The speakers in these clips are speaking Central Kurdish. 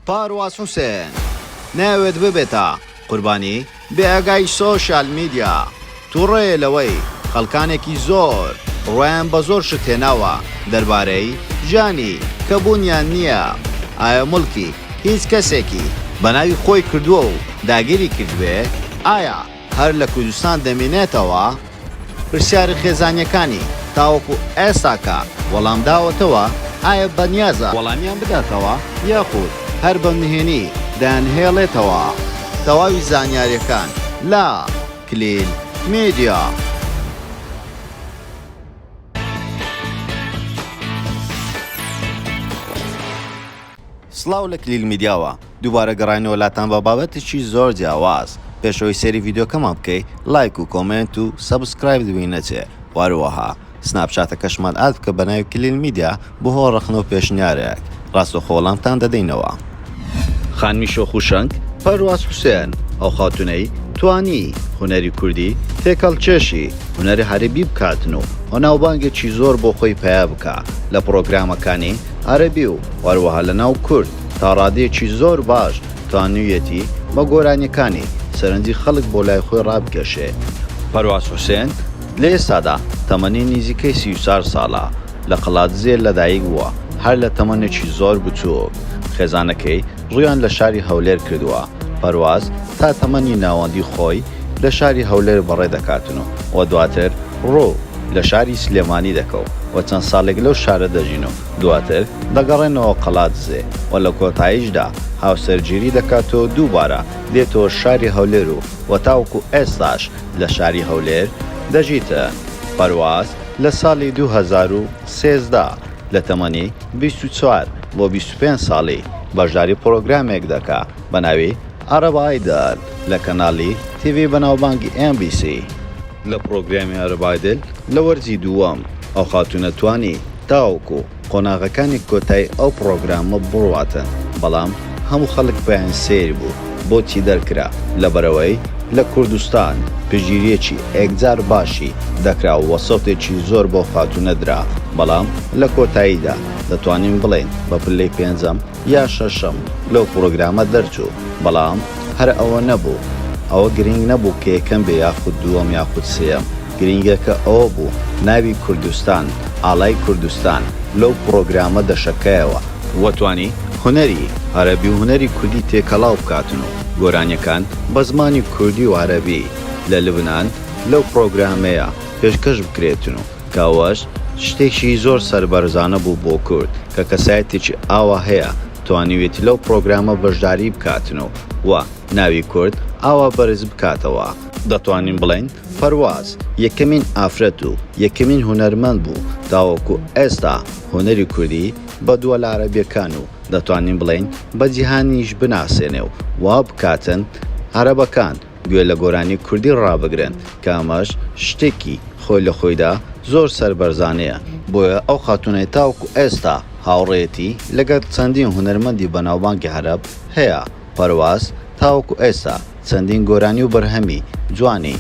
پارواز حوسێن نایەوێت ببێتە قوربانی بێئاگایی سۆشیال میدیا، توڕەیە لەوەی خەڵکانێکی زۆر بڕوایان بە زۆر شت هێناوە دەربارەی ژیانی کە بوونیان نییە، ئایا موڵکی هیچ کەسێکی بەناوی خۆی کردووە و داگیری کردبێ؟ ئایا هەر لە کوردستان دەمینێتەوە؟ پرسیارە خێزانییەکانی تاوەکو ئێستاکە وەڵام داوەتەوە، ئایا بەنیازە وەڵامیان بداتەوە یاخود هەر بە نهێنی دەیانهێڵێتەوە؟ تەواوی زانیارییەکان لە کلیل میدیا. سڵاو لە کلیل میدیاوە دووبارە گەڕاینەوە لاتان بە بابەتێکی زۆر جیاواز پێش ئەوەی سەیری ڤیدیۆکەمان بکەی لایک و comment و subscribe لەبیر نەچێ وەهەروەها سناپچاتەکەشمان add بکە بەناوی کلیل میدیا بۆ هۆ ڕەخنە و پێشنیارێک ڕاستەوخۆ وەڵامتان دەدەینەوە. خانمی شۆخ و شەنگ پەرواز حوسێن ئەو خاتوونەی توانی هونەری کوردی تێکەڵکێشی هونەری عەرەبی بکاتن و ناوبانگێکی زۆر بۆ خۆی پەیا بکا لە پڕۆگرامەکانی عەرەبی و هەروەها لە ناو کورد تا ڕادەیەکی زۆر باش توانیویەتی بە گۆرانیەکانی سەرنجی خەڵک بۆ لای خۆی ڕابکێشێ. پەرواز حوسێن لە ئێستادا تەمەنی نیزیکەی 34 ساڵە، لە قەڵادزێ لەدایک بووە، هەر لە تەمەنێکی زۆر بچووک خێزانەکەی ڕوویان لە شاری هەولێر کردووە، پەرواز تا تەمەنی ناوەندی خۆی لە شاری هەولێر بەڕێ دەکاتن و دواتر ڕوو لە شاری سلێمانی دەکەو و چەند ساڵێک لەو شارە دەژین و دواتر دەگەڕێنەوە قەڵادزێ و لە کۆتاییشدا هاوسەرگیری دەکات و دووبارە دێتەوە شاری هەولێر و و تاوەکو ئێستاش لە شاری هەولێر دەژیتن. پەرواز لە ساڵی 2013 لە تەمەنی 24 بۆ 25 ساڵی بەشداری پڕۆگرامێک دەکا بە ناوی Arab Idol لە کەناڵی تیڤی بەناوبانگی MBC. لە پڕۆگرامی Arab Idol لە وەرزی دووەم ئەو خاتوونە توانی تاوەکو قۆناغەکانی کۆتایی ئەو پڕۆگرامە بڕواتن، بەڵام هەموو خەڵک پێیان سەیر بوو بۆچی دەرکرا، لەبەرئەوەی لە کوردستان پشتگیرییەکی ئێکجار باشی دەکرا و سەوتێکی زۆر بەو خاتوونە درا، بەڵام لە کۆتاییدا دەتوانین بڵێین بە پلەی پێنجەم یا شەشەم لەو پڕۆگرامە دەرچوو، بەڵام هەر ئەوە نەبوو، ئەوە گرینگ نەبوو کە یەکەم بێ یاخود دووەم یاخود سێیەم، گرینگەکە ئەوە بوو ناوی کوردستان، ئاڵای کوردستان لەو پڕۆگرامە دەشەکایەوە، وە توانی هونەری عەرەبی و هونەری کوردی تێکەڵاو بکاتن و گۆرانیەکان بە زمانی کوردی و عەرەبی لە لوبنان لەو پڕۆگرامەیە پێشکەش بکرێتن و کە ئەوەش شتێکی زۆر سەربەرزانە بوو بۆ کورد کە کەسایەتێکی ئاوا هەیە توانیوێتی لەو پڕۆگرامە بەشداری بکاتن و وە ناوی کورد ئاوا بەرز بکاتەوە. دەتوانین بڵێین پەرواز یەکەمین ئافرەت و یەکەمین هونەرمەند بوو تاوەکو ئێستا هونەری کوردی بە دووەلە عەرەبیەکان و دەتوانین بڵێین بە جیهانیش بناسێنێ و وا بکاتن عەرەبەکان گوێ لە گۆرانی کوردی ڕابگرن کە ئەمەش شتێکی خۆی لە خۆیدا زۆر سەربەرزانەیە. بۆیە ئەو خاتوونەی تاوەکو ئێستا هاوڕێیەتی لەگەڵ چەندین هونەرمەندی بەناوبانگی عەرەب هەیە، پەرواز تاوەکو ئێستا چەندین گۆرانی و بەرهەمی جوانی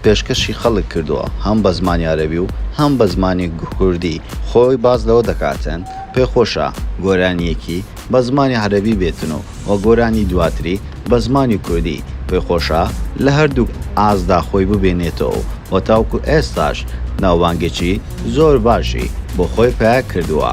پێشکەشی خەڵک کردووە هەم بە زمانی عەرەبی و هەم بە زمانی کوردی، خۆی باس لەوە دەکاتن پێخۆشە گۆرانییەکی بە زمانی عەرەبی بێتن و و گۆرانی دواتری بە زمانی کوردی پێخۆشە لە هەردووک ئاستدا خۆی ببینێتەوە و تاوەکو ئێستاش ناوبانگێکی زۆر باشی بۆ خۆی پەیا کردووە.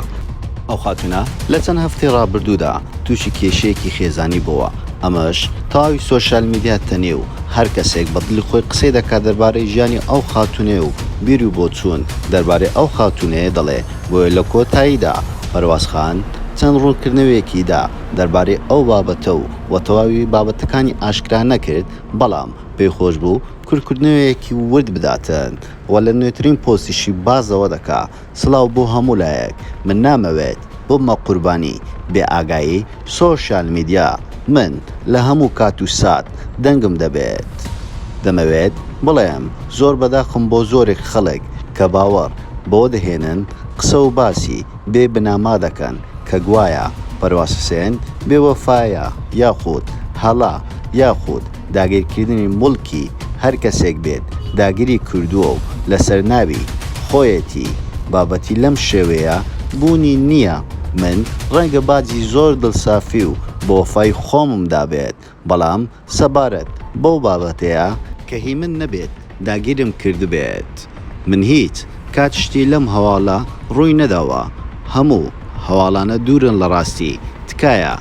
ئەو خاتوونە لە چەند هەفتەی ڕابردوودا تووشی کێشەیەکی خێزانی بووە، ئەمەش تەواوی سۆشیال میدیا تەنی و هەر کەسێک بە دڵی خۆی قسەی دەکات دەربارەی ژیانی ئەو خاتوونەیە و بیر و بۆچوون دەربارەی ئەو خاتوونەیە دەڵێ، بۆیە لە کۆتاییدا پەرواز خان چەند ڕوونکردنەوەیەکی دا دەربارەی ئەو بابەتە و و تەواوی بابەتەکانی ئاشکرا نەکرد، بەڵام پێی خۆش بوو کورتکردنەوەیەکی ورد بداتن و لە نوێترین پۆستیشی باس لەوە دەکا سڵاو بۆ هەموو لایەک من نامەوێت ببمە قوربانی بێ ئاگایی سۆشیال میدیا من لە هەموو کات و سات دەنگم دەبێت دەمەوێت بڵێم زۆر بەداخم بۆ زۆرێک خەڵک کە باوەڕ بەوە دەهێنن قسە و باسی بێ بنەما دەکەن کە گوایە پەرواز حسێن بێ وەفایە یاخود هەڵە یاخود داگیرکردنی موڵکی هەر کەسێک بێت داگیری کردووە و لەسەر ناوی خۆیەتی بابەتی لەم شێوەیە بوونی نییە من ڕەنگە باجی زۆر دڵسافی و. بە وەفای خۆمم دابێت، بەڵام سەبارەت بەو بابەتەیە کە هی من نەبێت داگیرم کردبێت من هیچ کات شتی لەم هەواڵە ڕووی نەداوە هەموو هەواڵانە دوورن لە ڕاستی تکایە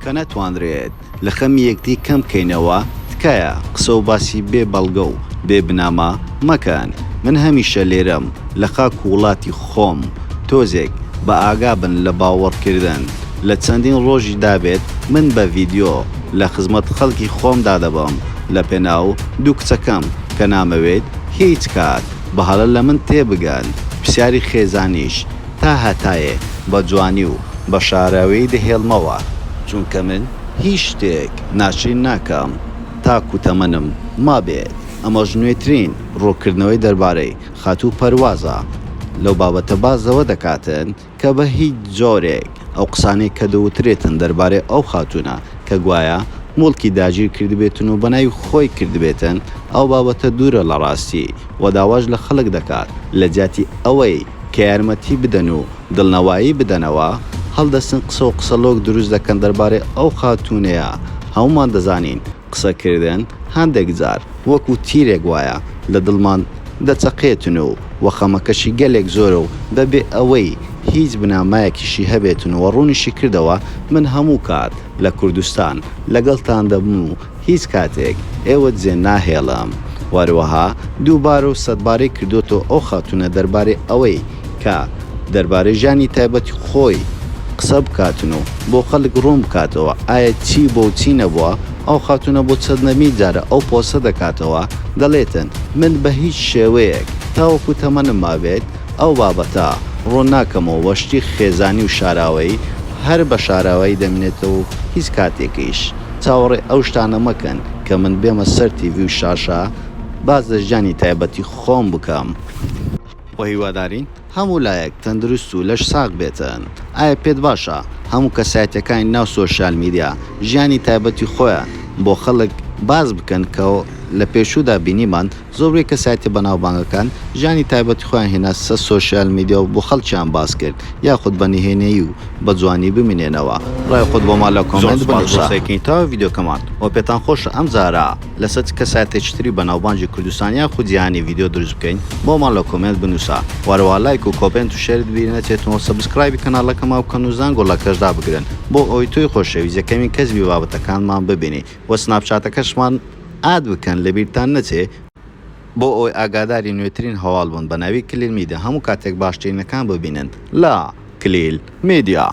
کە نەتوانرێت لە خەمی یەکدی کەم بکەینەوە تکایە قسە و باسی بێ بەڵگە و بێ بناما مەکەن من هەمیشە لێرەم لە خاک و وڵاتی خۆم تۆزێک بە ئاگا بن لە باوەڕ کردن لە چەندین ڕۆژی دابێت من بە ڤیدیۆ لە خزمەت خەڵکی خۆم دادەبم لە پێناو دوو کچەکەم کە نامەوێت هیچ کات بە هەڵە لە من تێبگەن پرسیاری خێزانیش تا هەتایێ بە جوانی و بە شاراوەیی دەهێڵمەوە، چونکە من هیچ شتێک ناشرین ناکەم تاکو تەمەنم مابێت، ئەمەش نوێترین ڕوونکردنەوەی دەربارەی خاتوو پەروازە لەو بابەتە باس لەوە دەکاتن کە بە هیچ جۆرێک ئەو قسانەی کە دەوترێتن دەربارەی ئەو خاتوونە کە گوایە موڵکی داگیر کردبێتن و بەناوی خۆی کردبێتن ئەو بابەتە دوورە لە ڕاستی و داواش لە خەڵک دەکات لە جیاتی ئەوەی کە یارمەتی بدەن و دڵنەوایی بدەنەوە، هەڵدەستن قسە و قسەڵۆک دروست دەکەن دەربارەی ئەو خاتوونەیە، هەموومان دەزانین قسەکردن هەندێک جار وەکو تیرێک وایە لە دڵمان دەچەقێتن و وە خەمەکەشی گەلێک زۆرە و بەبێ ئەوەی هیچ بنامایەکیشی هەبێتن و ڕوونیشی کردەوە من هەموو کات لە کوردستان لەگەڵتان دەبم و هیچ کاتێک ئێوە جێ ناهێڵم. وەهەروەها دووبارە و سەدبارەی کردۆتەوە ئەو خاتوونە دەربارەی ئەوەی کە دەربارەی ژیانی تایبەتی خۆی قسە بکاتن و بۆ خەڵک ڕوون بکاتەوە ئایا چی بۆ و چی نەبووە، ئەو خاتوونە بۆ چەندەمین جارە ئەو پۆستە دەکاتەوە دەڵێتن من بە هیچ شێوەیەک تاوەکو تەمەنم مابێت ئەو بابەتە ڕوون ناکەمەوە و شتی خێزانی و شاراوەیی هەر بە شاراوەیی دەمینێتەوە و هیچ کاتێکیش چاوەڕێی ئەو شتانە مەکەن کە من بێمە سەر تیڤی و شاشە باس لە ژیانی تایبەتی خۆم بکەم. وە هیوادارین هەموو لایەک تەندروست و لەش ساغ بێتن. ئایا پێت باشە هەموو کەسایەتیەکانی ناو سۆشیال میدیا ژیانی تایبەتی خۆیان بۆ خەڵک باس بکەن کە لە پێشوودا بینیمان زۆربەی کەسایەتیە بەناوبانگەکان ژیانی تایبەتی خۆیان هێنا سەر سۆشیال میدیا و بۆ خەڵکیان باس کرد یاخود بە نهێنیی و بە جوانی بمینێنەوە ڕای خۆت بۆمان لە کۆمێنت بنوسە. زۆر سوپاس بۆ سەیرکردنی تەواوی ڤیدیۆکەمان وە پێتان خۆشە ئەم جارە لەسەر چ کەسایەتێکی تری بەناوبانگی کوردستان یاخود جیهانی ڤیدیۆ دروست بکەین بۆمان لە کۆمێنت بنوسە وەهەروەها لایک و کۆمێنت و share ت بیر نەچێتن و subscribe ی کەناڵەکەمان بکەن و زەنگۆڵەکەش دابگرن بۆ ئەوەی تۆی خۆشەویست یەکەمین کەس بی بابەتەکانمان ببینی وە سناپچاتەکەشمان add بکەن لەبیرتان نەچێ بۆ ئەوەی ئاگاداری نوێترین هەواڵ بن بەناوی کلیل میدیا هەموو کاتێک باشترینەکان ببینن لە کلیل میدیا.